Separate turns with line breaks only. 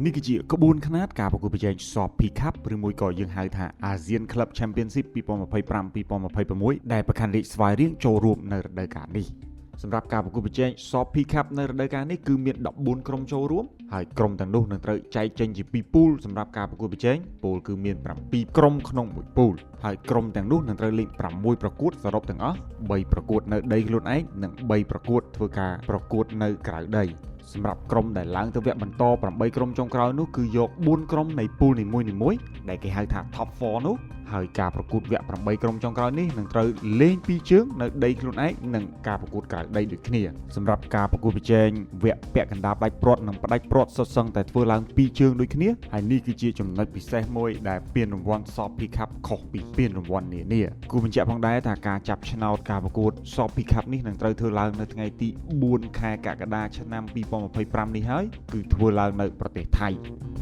នេះគឺជាក្បួនខ្នាតការប្រកួតប្រជែង Shopee Cup ឬមួយក៏យើងហៅថា ASEAN Club Championship 2025-2026ដែលប្រខ័ណ្ឌរាជស្វាយរៀងចូលរួមនៅរដូវកាលនេះសម្រាប់ការប្រកួតប្រជែង Shopee Cup នៅរដូវកាលនេះគឺមាន14ក្រុមចូលរួមហើយក្រុមទាំងនោះនឹងត្រូវចែកចេញជាពីរពូលសម្រាប់ការប្រកួតប្រជែងពូលគឺមាន7ក្រុមក្នុងមួយពូលហើយក្រុមទាំងនោះនឹងត្រូវលេង6ប្រកួតសរុបទាំងអស់3ប្រកួតនៅដីខ្លួនឯងនិង3ប្រកួតធ្វើការប្រកួតនៅក្រៅដីសម្រាប់ក្រុមដែលឡើងទៅវគ្គបន្ត8ក្រុមចុងក្រោយនោះគឺយក4ក្រុមនៃពូលនីមួយៗដែលគេហៅថា Top 4នោះហើយការប្រកួតវគ្គ8ក្រុមចុងក្រោយនេះនឹងត្រូវលេងពីរជើងនៅដីខ្លួនឯងនិងការប្រកួតក្រៅដីដូចគ្នាសម្រាប់ការប្រកួតប្រជែងវគ្គពាក់កណ្ដាលផ្ដាច់ព្រាត់និងផ្ដាច់ព្រាត់សុទ្ធសឹងតែធ្វើឡើងពីរជើងដូចគ្នាហើយនេះគឺជាចំណុចពិសេសមួយដែលពានរង្វាន់ Shopee Cup ខុសពីពានរង្វាន់នានាគូបញ្ជាក់ផងដែរថាការចាប់ឆ្នោតការប្រកួត Shopee Cup នេះនឹងត្រូវធ្វើឡើងនៅថ្ងៃទី4ខែកក្កដាឆ្នាំ2025នេះហើយគឺធ្វើឡើងនៅប្រទេសថៃ។